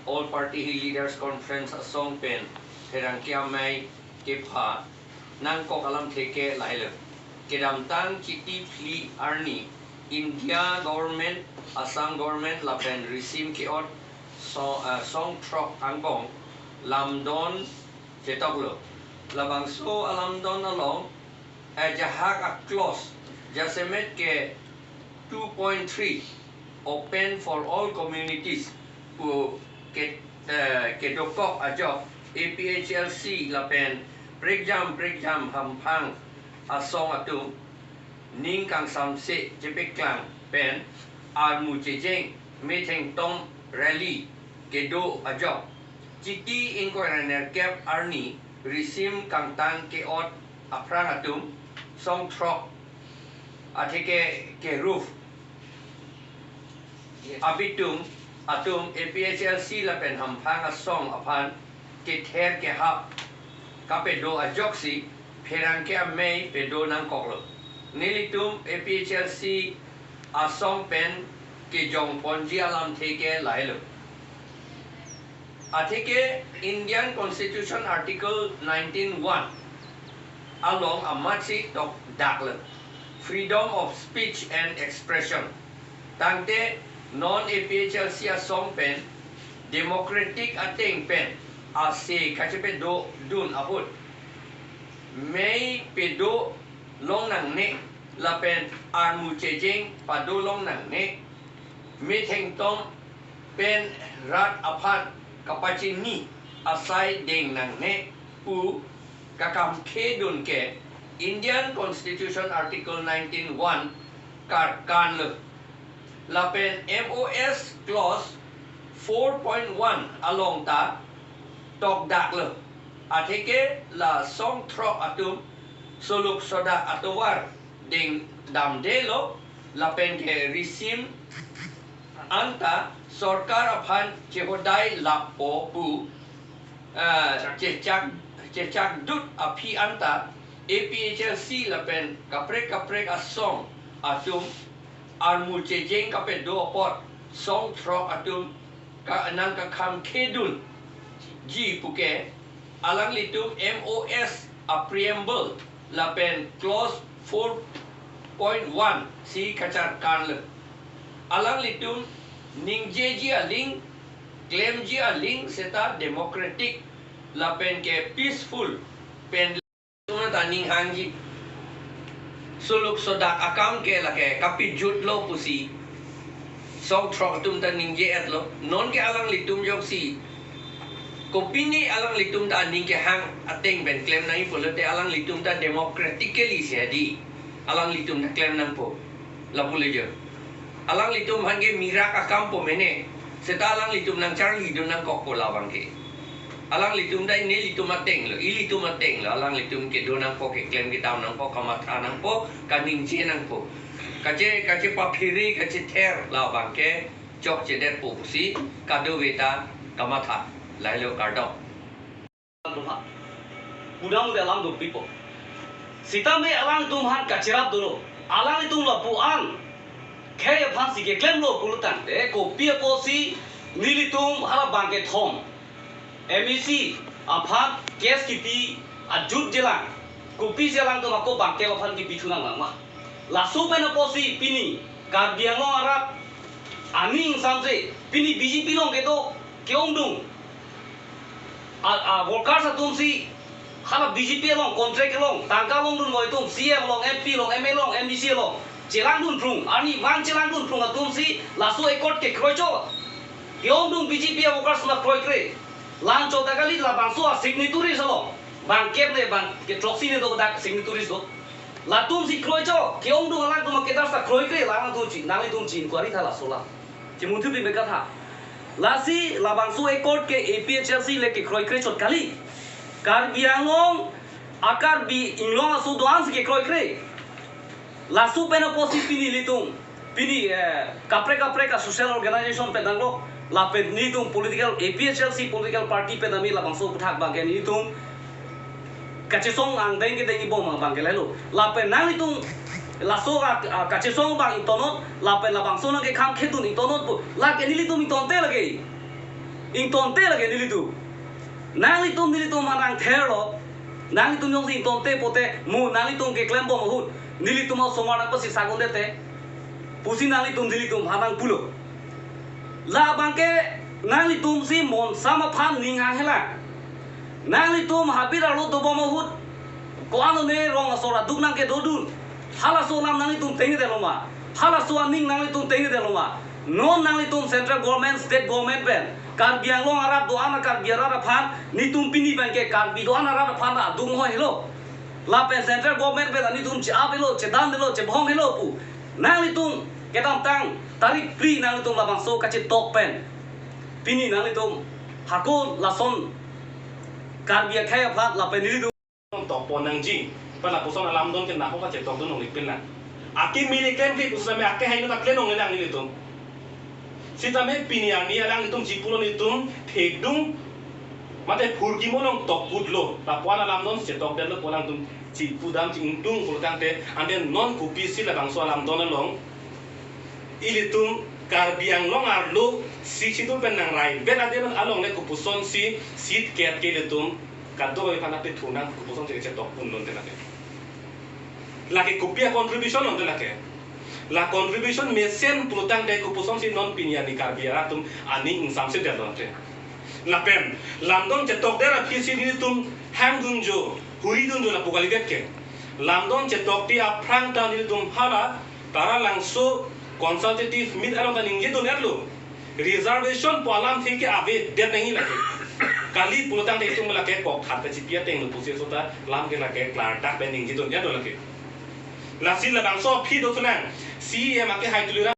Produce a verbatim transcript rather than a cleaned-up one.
All Party Hill Leaders Conference asong pen pherangke amei kepha nangkok alamthe ke lahelo. Kedamtang Chiti phli arni India government, Assam government lapen risim ke-ot so, ah, song throk angbong lamdon chetoklo. Labangso alamdon along ajahak a-clause jasemet ke two point three, open for all communities, pu ke, eh, kedokok ajok A P H L C lapen prekjam prekjam hamphang asong atum ning kangsamse chepeklang pen armu chejeng methengtom rally kedo ajok Chiti ingkoi ra nerkep arni risim kangtang ke-ot aphrang atum song throk atheke ke roof abitum atum A P H L C lapen hamphang asong aphan kether kehap kapedo ajoksi pherangke amei pedo nangkoklo. Nelitum A P H L C asong pen kejongponji alamthe ke lahelo. Atheke Indian Constitution Article nineteen one along amatsi tokdaklo, freedom of speech and expression. Tangte non A P H L C asong pen democratic ateng pen ase kachepedodun ahut mei pedo longnangne lapen armu chejeng pado longnangne, methengtom pen rat aphan kapachini asai dengnangne pu kakamkhedun ke Indian Constitution Article nineteen one karkanlo. Lapen M O S clause four point one along ta tokdaklo. Atheke la song throk atum suluk sodak atovar ding damdelo lapen ke risim anta sorkar aphan chehodai lappo pu, ah, chechak chechakdut aphi anta A P H L C lapen kaprek kaprek asong atum armu chejeng kapedo apot song throk atum ka nangkakhamkhedunji puke alanglitum M O S a preamble lapen clause four point one si kacharkanlo. Alanglitum ningjeji aling, klemji aling seta democratic lapen ke peaceful pen atum ta ninghangji. Suluk sodak akam ke lake kapejutlo pusi song throk atum ta ningje-etlo. Non ke alanglitum joksi kopine alanglitum ta aning kehang ateng pen klem nangji pulote alanglitum ta democratically si hadi alanglitum ta klem nangpo. Lapu le jo. Alanglitum aphan ke mirak akam po mene. Seta alanglitum nangcharlidun nangkokpo labang ke. Alanglitum ta nelitum atenglo, ilitum atenglo, alanglitum kedo nangpo, keklem kedam nangpo, kamatha nangpo, kaningje nangpo. Kache, kachepaphere, kachether labang ke chokchedetpo pusi kadokave ta kamatha. Lahelo, kardom. Pudam de alam dopikpo. Sitame alangtum aphan kacherap dolo. Alangtum lapuan khei aphan si keklemlo pulotangte kopi apotsi nelitum hala bangkethom M A C aphan case kipi ajut jelang. Kopisi alangtum ako bangke aphan kipi thunang langma. Laso pen apotsi pini Karbi Anglong arat aning samse pini B J P along kedo ke-ongdung a, a, workers atum si hala B J P along, contract along, tangka longdunvoi atum, C E M along, M P along, M L A along, M D C along chelangdun phrung, arni vang chelangdun phrung atum si laso accord kekroichot. Ke-ongdung B J P a workers la kroikre. Lang chot ta kali, labangso a signatories along. Bangkep ne bangkethroksi ne do dak signatories do. Latum si kroichot, ke-ongdung alangtum a cadres ta kroikre, alangtum chi, nanglitum chi inquiry tha laso alam. Chimunthu pi mekatha. Lasi labangso accord ke A P H L C le kekroikre chot kali. Karbi Anglong, a Karbi Anglong aso do-an si kekroikre. Laso pen apotsi pini nelitum, pini, eh, kaprek kaprek a social organization pen tanglo, lapen nelitum political, A P H L C political party pen ami labangso aputhak bangke nelitum kachesong angdeng kedeng ibom abang ke lahelo. Lapen nanglitum laso a, a, kachesong abang ingtonnon, lapen labangso nangkekhamkhedun ingtonnon pu. Lake nelitum ingtonte lake. Ingtonte lake nelitum. Nanglitum nelitum aphan nangtherlo. Nanglitum jongsi ingtonte pote mo nanglitum keklembom ahut nelitum osomar nangpasik sagun dete pusi nanglitum nelitum aphan nangpulo. Labangke nanglitum si monsam aphan ning hanghelang. Nanglitum habit arlo dobom ahut ko-an one rong asor aduk nangkedodun. Halaso alam nanglitum tengedetlo ma? Halaso aning nanglitum tengedetlo ma? Non nanglitum central government, state government pen Karbi Anglong arat do-an a Karbi arat aphan, netum pini pen ke Karbi do-an arat aphan adung hoi helo. Lapen central government pen netum che-ap helo, chedam helo, chebhong helo pu. Nanglitum kedamtang tarik phli nanglitum labangso kachetok pen pini nanglitum hako lason Karbi akhei aphan lapen nelitum tokpon nangji. Pen lapuson alamdon ke nahok kachetokdun longle pinlang. Akimi le klemkle pusitame akehai lo ta klem longle lang nelitum. Sitame pini arni alanglitum chipulo netum thekdung mate phurkimo along tokputlo. Lapu-an alamdon chetokdetlo pu alangtum chipudam chingtung pulotangte, ante non kopisi labangso alamdon along ilitum Karbi Anglong arlo Sixth Schedule pen nangraivet adim along le kopusonsi seat ket ke ilitum kadokave aphan aphi thunang kopusonsi chetokpon lonte lake. Lake kopi a contribution lonte lake. La contribution mesen pulotangte kopusonsi non pini arni Karbi arat atum aning ingsamsedetlo ante. Lapen lamdon chetokdet aphisi nelitum hangdunjo, huridunjo lapu kalidet ke. Lamdon chetokte aphrang ta nelitum hala Taralangso consultative meet along ta ningjedun-etlo. Reservation pu alamthe ke avedet nangji lake. Kali pulotangte itum lake kokthat kachipi atenglo pusi so ta lam ke lake klardak pen ningjedun-etlo lake. Lasi labangso aphi do thunang. C E M akehai Tuliram